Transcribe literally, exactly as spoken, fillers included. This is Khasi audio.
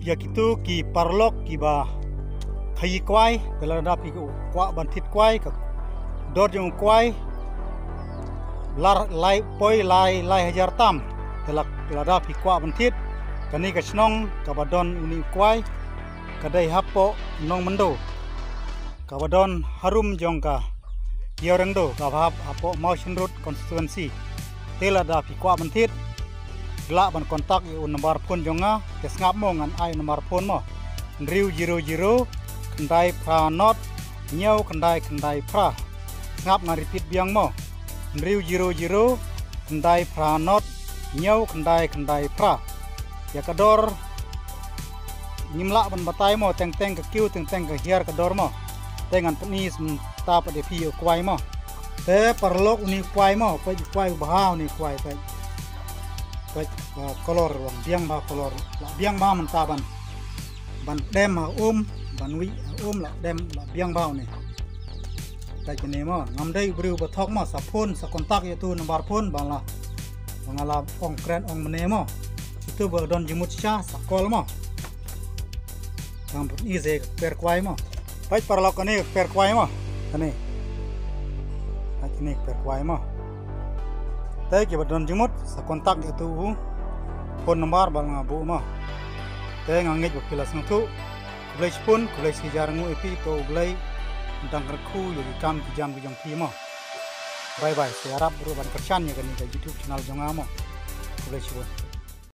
Ïa kito ki paralok kiba khaïi kwai, te lada phi kwah ban thied kwai, ka dor jong u kwai lar lai, poi lai lai hajar tam. Te la, lada phi kwah ban thied, kane ka shnong kaba don une u kwai ka dei hapoh Nongmyndo, kaba don harum jong ka Ïewrengdo, kaba hap hapoh Mawshynrut constituency. Te lada phi kwah ban thied, lah ban contact ïa u number phone jong nga. Te sngap mo, ngan ai number phone mo: hynriew zero zero khyndai phra nod hynñiew khyndai khyndai phra. Sngap, ngan repeat biang mo: hynriew zero zero khyndai phra nod hynñiew khyndai khyndai phra. Ïa ka dor ngim lah ban batai mo, teng teng ka kiew, teng teng ka hiar ka dor mo. Te ngan pyni sa mynta pat ïa phi ïa u kwai mo. Te paralok, une u kwai mo, peit u kwai u bha, une u kwai, peit. Peit, ah, color, long biang bha color. La biang bha mynta ban, ban dem ha um, ban wih ha um, la dem, la biang bha une. Peit kane mo, ngam dei u briew ba thok mo, sa phone, sa contact ïa utu u number phone ba la, ba nga la ong kren ong mynne mo. Utu ba don jingmut shisha, sa call mo. Ngan pyni sa ka kper kwai mo. Peit paralok, kane ka kper kwai mo. Kane. Peit kane ka kper kwai mo. Te kiba don jingmut sa contact ïa utu u phone number ba nga buh mo. Te nga ngeit ba phi la sngewthuh. Khublei shibun, khublei shihajar nguh ïa phi, to U Blei un dang kyrkhu ïa ki kam ki jam ki jong phi mo. Bye bye, sa ïarap ruh ban kyrshan ïa kane ka YouTube channel jong nga mo. Khublei shibun.